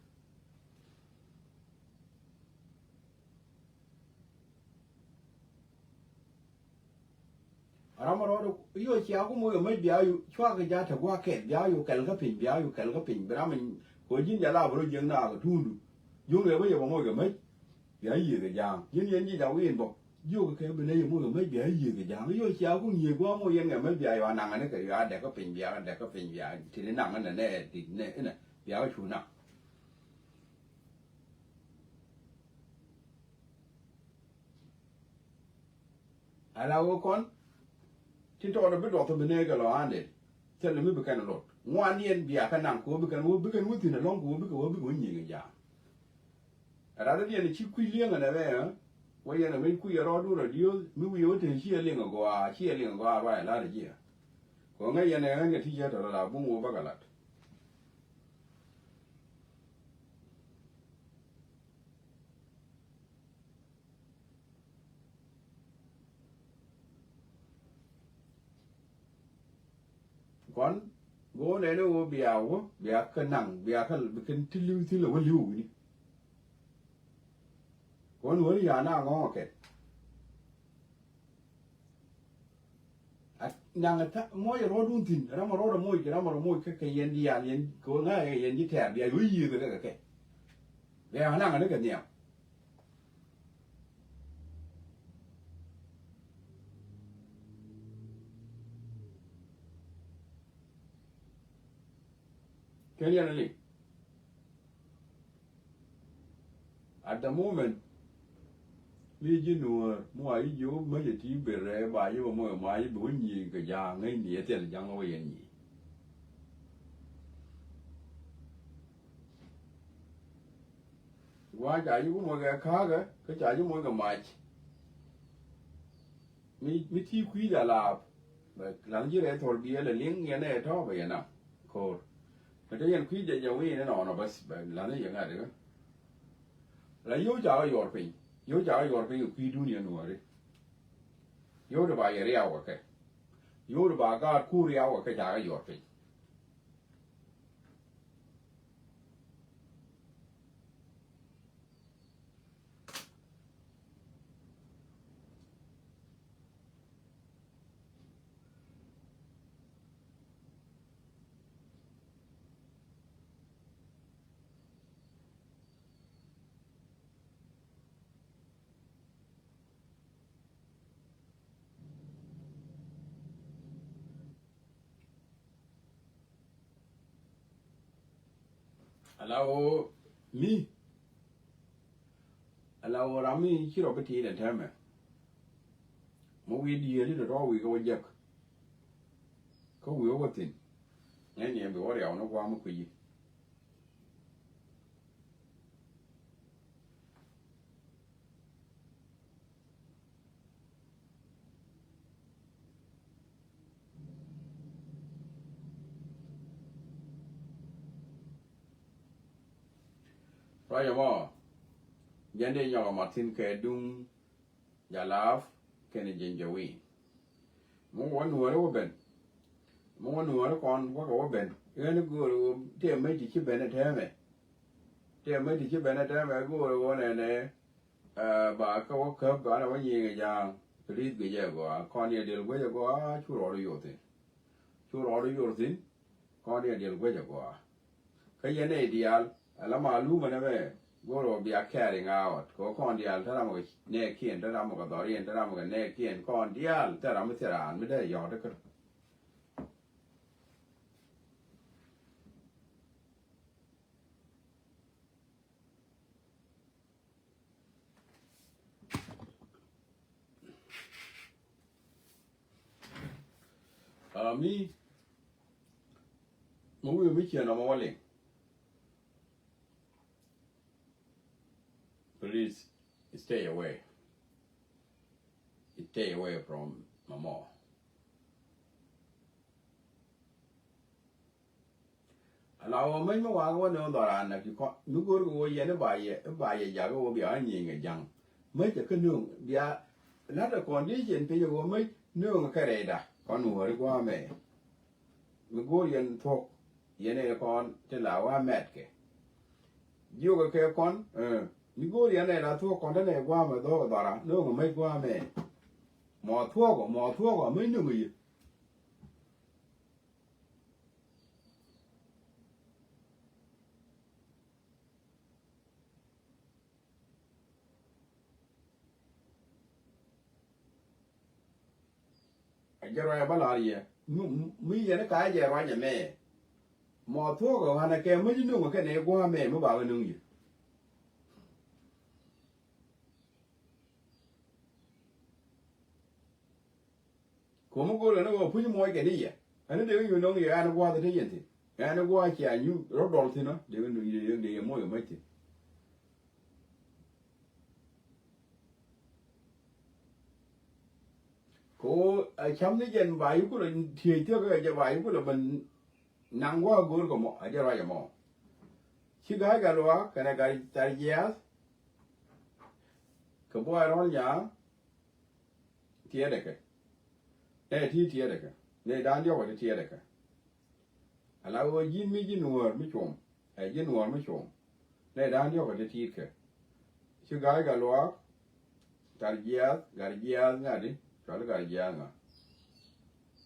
Ram a rɔɔdɛ yio̱w cia ku moc kɛ mec bia yu cuak kɛ ja̱ te gua̱a̱k kɛl bia yu kɛl kä piny bia yu kɛl kä piny bi ram in ko̱ ji̱n jɛ la bi rɔ jiäk naath kɛ tuundu. Juŋ ɛ bä yɛ bä moc kɛ mec bia yiëë kɛ ja̱a̱ŋ ji̱n yɛn ji̱ ja̱ wi̱i̱n bä jiök kɛ bi nɛ yɛ moc kɛ mec bia yiëë kɛ ja̱a̱ŋ yio̱w cia ku nyiëë gua̱a̱k moc yɛn kɛ mec bia yua naŋɛ ni kɛ yua dɛk kä piny bia dɛk kä piny bia ti ni naŋɛ nɛ nɛ ti nɛ inɛ bia cu naŋ. Ala ɣöö kɔn tin tɔɔt bi duɔth bi neek kɛ lɔ andɛ. Thilɛ mi bi kɛn lot ŋuan yɛn bia kɛ naŋ kɛ ɣöö bi kɛn ɣöö bi kɛn wä thi̱n ɛlɔ̱ŋ kɛ ɣöö bikɛ ɣöö bikɛ wä nyiŋ ɛ ja̱a̱ŋ. Ɛ rat diɛn ci kui̱ li̱eŋ ɛnɛ bɛ ɛ wä yɛn ɛ ŋäc kui̱ ɛ rɔɔdun rɔ diööth mi wi̱i̱ wä te ci ɛ liŋ ɛ gɔaa ci ɛ liŋ ɛ gɔaa ruac ɛ la̱t ɛ jiɛ. Kɛ ɣöö ŋäc yɛn ɛ ŋäc ŋɛ ti jiɛ tɔ̱ lɔ la buŋ ɣöö bäkɛ la̱t. Kɔn go̱o̱r nɛn ni ɣöö bia wä bia kä naŋ bia kä bi kɛn ti li̱w thilɛ wä li̱w wi̱ni. Kɔn wä ni ya na ŋɔ̱ŋ ɛ kɛn. A naŋ ɛ tha moc ɛ rɔɔdun thi̱n ram ɛ rɔɔd ɛ moc kɛ ram ɛ rɔ moc kä kɛ yɛn diaal yɛn kɛ ɣöö ŋa̱c ɛ kɛ yɛn ji̱ tɛ̈r bia yo̱c yiëëk ɛ kɛ kɛ kɛ. Bia naŋ ɛ ni kɛ nhiam. Kɛn yɛn ɛ liŋ. At the moment mi ji̱ nuäär mi wa ji̱ jiök mäcɛ ti ber rɛɛ ba ji̱ bä mɔc ma ji̱ bi wä nyiëëny kɛ ja̱a̱ŋ ŋäcni ɛ thil ja̱ŋ wä yɛn nyiëëny. Gua̱a̱c ca ji̱ wä mɔc kɛ ka̱a̱kɛ kä ca ji̱ mɔc kɛ mac. Mi, mi ti kui̱ ca laap bɛ la̱th ji̱ rɛy thɔl biɛl ɛ liŋ yɛn ɛ tɔ̱ bɛ yɛn nam ko̱r. Kɛ te yɛn kui̱ jɛ jɛ wi̱i̱ ni nɔɔnɔ bäth bɛ la̱th ni yɛ ŋa̱t ikä. La yio̱w ca kɛ yuɔr piny yio̱w ca kɛ yuɔr piny kɛ kui̱dun yɛn nuɔ̱ɔ̱ri. Yio̱w ti ba yɛ riaw kɛ kɛ yio̱w ti ba gaat kuur riaw kɛ kɛ ca kɛ yuɔr piny. Ala ɣöö mi, ala ɣöö ram mi ci rɔ bi ti̱i̱t ɛn täämɛ. Mi wi̱i̱ diëëli tɔ̱tɔ̱ wi̱i̱ kä wä jek. Kä wi̱i̱ wä thi̱n. Ŋäcni ɛn bi wä riaw ni gua̱a̱m mi kui̱ci. Ruac ɛmɔ, jɛn dee nyɔk ɛmɔ thi̱n kɛ duŋ Jalap kɛnɛ Jɛnjawi̱i̱n. Mi wä nuɔ̱ɔ̱ri wä ben. Mi wä nuɔ̱ɔ̱ri kɔn wäkɛ wä ben. Ɣän i̱ göörä ɣöö tëë mec ti ci ben ɛ tɛmɛ. Tëë mec ti ci ben ɛ tɛmɛ göörä ɣöö nɛnɛ, ɛ, ba kä wä käp ba nɛ wä nyiŋ ɛ ja̱a̱ŋ. Please guic ɛ gɔaa. Kɔn yɛ diɛl guic ɛ gɔaa, cu rɔɔdu yor thi̱n. Cu rɔɔdu yor thi̱n. Kɔn yɛ diɛl guic ɛ gɔaa. Kä yɛn nɛy diaal, ala malumä nɛmɛ, go̱o̱r ɣöö bia carrying out. Kɛ ɣöö kɔn diaal te ram kɛ nɛɛkiɛn, te ram kɛ dhɔriɛn, te ram kɛ nɛɛkiɛn, kɔn diaal te ram mi thil raan mi dee yɔ̱ɔ̱t kä. Aa, mi, mi wi̱i̱ mi ciɛ nɔmɔ wä liŋ. Please stay away. Stay away from Mamɔ. Ala wä mec mi wakä wä ni wä dhɔran na ki kɔn mi go̱o̱r kɛ wä yɛn i̱ ba yɛ, i̱ ba yɛ jakä wä bia ɣä nyieny kɛ ja̱ŋ. Mec ɛ kä nööŋ bia la̱t ɛ condition piny ɛ wä mec nööŋ kɛ rɛyda kɔn nuɔ̱ɔ̱ri gua̱a̱mɛ. Mi go̱o̱r yɛn thuɔ̱k yɛn ɛ kɔn ti la wä mɛtkɛ. Jiökɛ kɛ kɔn, eh, mi go̱o̱r yɛn ɛ la thuɔ̱k kɔn ti nɛ gua̱a̱mɛ dhɔk dhɔra nööŋ mec gua̱a̱mɛ. Mɔ thuɔ̱k ɔ, mɔ thuɔ̱k ɔ, mec nööŋ yɛ. A jɛ ruac a bä la̱r yɛ. Mi, mi, mi yɛn ka jɛ ruac ɛmɛ. Mɔ thuɔ̱k ɛ ɣän ɛ kɛ mäc nuŋ kɛnɛ gua̱a̱mɛ mi ba bä nuŋ yɛ. Ko̱mi go̱o̱r ɛn ɣöö puc muɔc kɛ ni yɛ. Ɛn dee wi̱i̱ nöŋ yɛ ɛn gua̱a̱th te yɛn thi̱n. Ɛn gua̱a̱th cia nyuuth rɔ dɔl thi̱n ɔ. Dee wi̱i̱ nöŋ yɛ dee yɛ muɔc ɛ mäc thi̱n. Kɛ ɣöö ɛ cam ni jɛn ba yi kulɛ tiëëc thiäk kɛ jɛ ba yi kulɛ ben naŋ gua̱a̱th go̱o̱r kɛ mɔ a jɛ ruac ɛmɔ. Ci ga̱a̱c Gatluak kɛnɛ Gat Thar Jiaath kɛ Buay Rɔl Nyaŋ. Tiɛɛdɛ kɛ. Nɛ ti tiɛɛdɛ kɛ. Nɛ da̱a̱n diɔ̱k ɛ ti tiɛɛdɛ kɛ. Ala ɣöö ji̱n mi ji̱ nuɔ̱ɔ̱r mi cuɔ̱m. Ɛ ji̱ nuɔ̱ɔ̱r mi cuɔ̱m. Nɛ da̱a̱n diɔ̱k ɛ ti tiit kɛ. Ci ga̱a̱c Gatluak. Thar Jiaath, Gat Jiaath ŋa̱di. Cuali Gat Jiaath ŋa̱.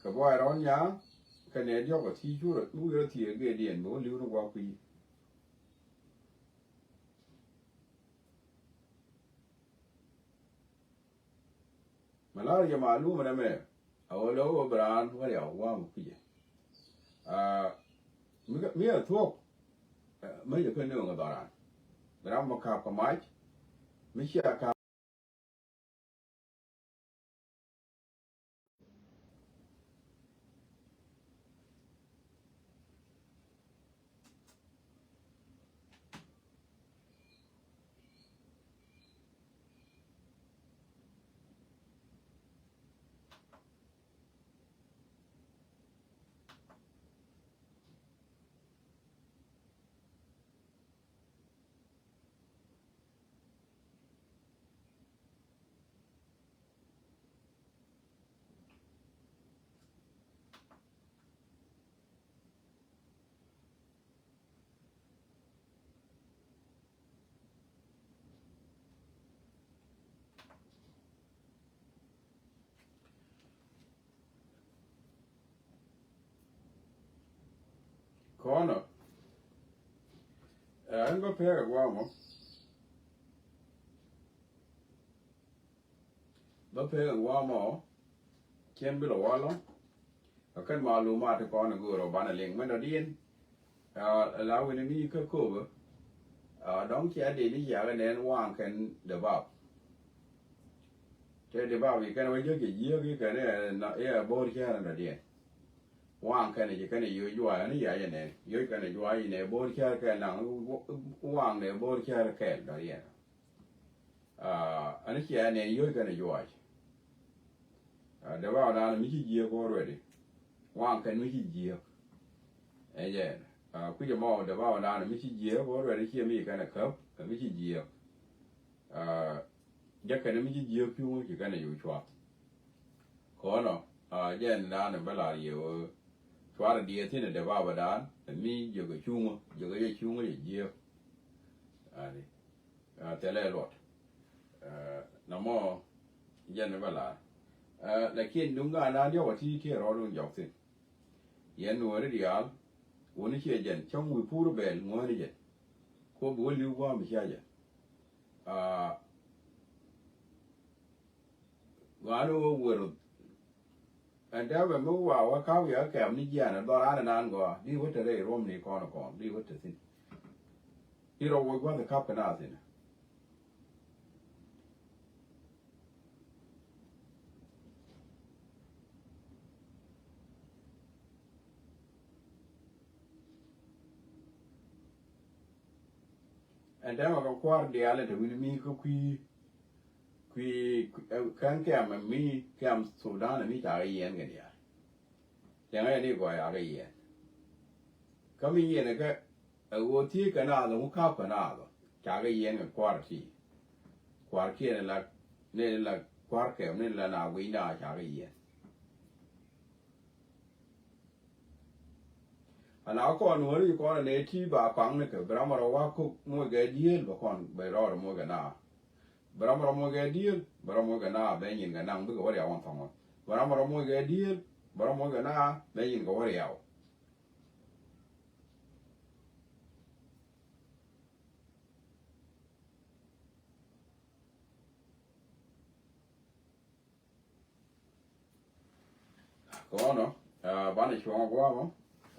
Kɛ Buay Rɔl Nyaŋ. Kɛ nɛ diɔ̱k ɛ ti curɛ. Mi wi̱i̱ rɔ thiee gëëdiɛn mi wä li̱w ni gua̱a̱k kui̱. Malaria malum nɛmɛ a wä lo̱k wä bi raan wä riaw gua̱a̱m kui̱cɛ. Aa, mi, mi a thuɔ̱k, ɛ, mi jɛ pen ni ɣöŋ ɛ dhɔran. Bi ram mɔ ka̱p kɛ mac mi cia ka̱p. Kɔnɔ. Ɛ, ɛn bä pek ɛ guamɔ. Bä pek ɛ guamɔ. Cien bi lɔ walɔ. Ɛ kɛn malumat ti kɔn ɛ go̱o̱r ɔ banɛ liŋ mɛn dɔ̱diɛn. Aa, la wi̱ni mi kä Köpɛ. Aa, dɔ̱ŋ cia dee ni ciakɛ nɛn waŋ kɛn dee bap. Te dee bap i̱ kɛn wä jiäk cɛ jiäk i̱ kɛn i̱ ɛ bo̱o̱r cäär ɛn dɔ̱diɛn. Waŋ kɛn i̱ ci kɛn i̱ yo̱c juac ɛn i̱ yac ɛnɛ. Yo̱c kɛn i̱ juac inɛ bo̱o̱r cäär kɛl naŋ waŋ nɛ bo̱o̱r cäär kɛl dɔ̱diɛn. Aa, ɛn i̱ cia nɛ yo̱c kɛn i̱ juac. Aa, dee bap dan mi ci jiäk already. Waŋ kɛn mi ci jiäk. Ɛ jɛn. Aa, kui̱c ɛmɔ dee bap dan mi ci jiäk already cie mi ci kɛn ɛ käp ɛ mi ci jiäk. Aa, jɛ kɛn mi ci jiäk cuŋä ci kɛn ɛ yo̱c cua. Kɔnɔ, aa, jɛn dan bä lar yɛ wee. Cuarɛ diɛ thin ɛ dee bap dan mi jiäk ɛ cuŋä, jiäk ɛ jɛ cuŋä jɛ jiäk. Ani. Aa, thilɛ luɔt. Aa, namɔ jɛn bä lar. Aa, lakin duŋ gaan dan diɔk ɛ ti ti rɔɔd wun jɔk thin. Yɛn nuɔri diaal wuni ciɛ jɛn cäŋ wi̱i̱ pur bɛl ŋuäni jɛn. Kuɔ bi wä li̱w gua̱a̱m cia jɛn. Aa, ŋuani wä wër. Ɛn dee bɛ mi wa wä ka̱p yɛ kɛm ni jiɛn ɛ dhɔran ɛnan gɔaa di wä te rɛy ruɔm ni kɔn kɔn di wä te thin. Di rɔ wä gua̱th ɛ ka̱p kɛ na thin. Ɛn tɛmɛ kɛ kua̱r diaal ɛ te wi̱ni mi kä kui̱, kui̱, kui̱, ɛ, kɛn kɛm ɛ mi kɛm Sudan ɛ mi ca kɛ yiɛn kɛ diaal. Cɛŋɛ ni gɔaa ca kɛ yiɛn. Kä mi yiɛn ɛ kɛ ɛ ɣöö thiec kɛ naath ɛ ŋu ka̱p kɛ naath ɔ ca kɛ yiɛn kɛ kua̱r ti. Kua̱r kiɛn ɛ la, ni la kua̱r kɛm ni la na guic na ca kɛ yiɛn. Ala kɔn nuɔri kɔn ne ti ba kɔaŋ ni kɛ bi ram rɔ wa kok moc kɛ diel bɛ kɔn bɛ rɔɔd moc kɛ na. Bi ram rɔ moc kɛ diel bi ram moc kɛ na bɛ nyin kɛ naŋ bikɛ wä riaw wan thɔŋɔ. Bi ram rɔ moc kɛ diel bi ram moc kɛ na bɛ nyin kɛ wä riaw. Kɔnɔ, aa, banɛ cuɔ̱ŋ gua̱a̱mɔ.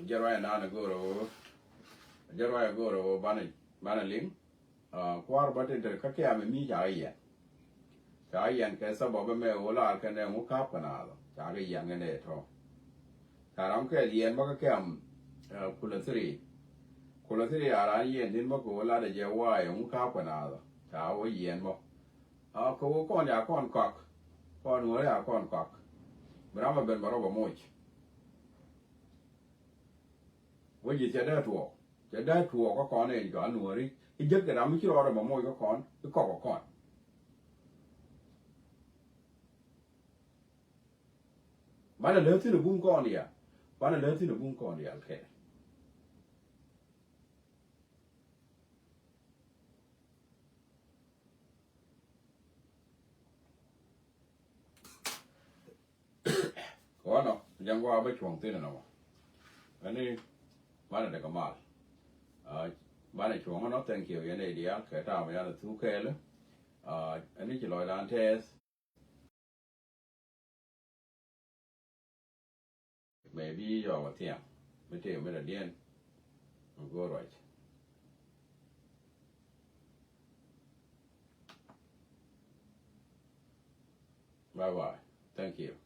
Jɛ ruac nan go̱o̱rɛ wä. Jɛ ruac go̱o̱rɛ wä banɛ, banɛ liŋ. Aa, kua̱r bä tin te kä kɛm mi ca kɛ yiɛn. Ca kɛ yiɛn kɛ sabab mɛ wä lar kɛn ɛ ŋu ka̱p kɛ naath ɔ ca kɛ yiɛn kɛn ɛ tɔ. Ca ram kɛl yiɛn bä kä kɛm, aa, kulɛ thiri. Kulɛ thiri a ran yiɛn tin bä kɛ wä lar ɛ jɛ wa̱a̱ ɛ ŋu ka̱p kɛ naath ɔ ca wä yiɛn bä. Aa, kɛ wä kɔn ya kɔn kɔak. Kɔn wä ya kɔn kɔak. Bi ram a ben bä rɔ bä moc. Wä ji̱ cɛ dee tuɔɔk. Cɛ dee tuɔɔk kä kɔn in jɔal nuɔri. I̱ jek kɛ ram i̱ ci rɔɔdɛ mɔ moc kä kɔn i̱ kɔk kä kɔn. Banɛ lääthin ɛ bum kɔn ya. Banɛ lääthin ɛ bum kɔn ya kɛɛl. Kɔnɔ jɛn gɔaa bä cuɔ̱ŋ thin ɛnɔ. Ɛni banɛ däk mal. Aa, banɛ cuɔ̱ŋ ɛnɔ, thank you yɛn ɛ diaal kɛ ta̱a̱ mɛ yan ɛ thuk kɛɛl. Aa, ɛni ci lɔcdan tɛɛth. Maybe yɔɔk a thiaŋ mi tëë mi dɔ̱diɛn mi go̱o̱r ruac. Bye bye. Thank you.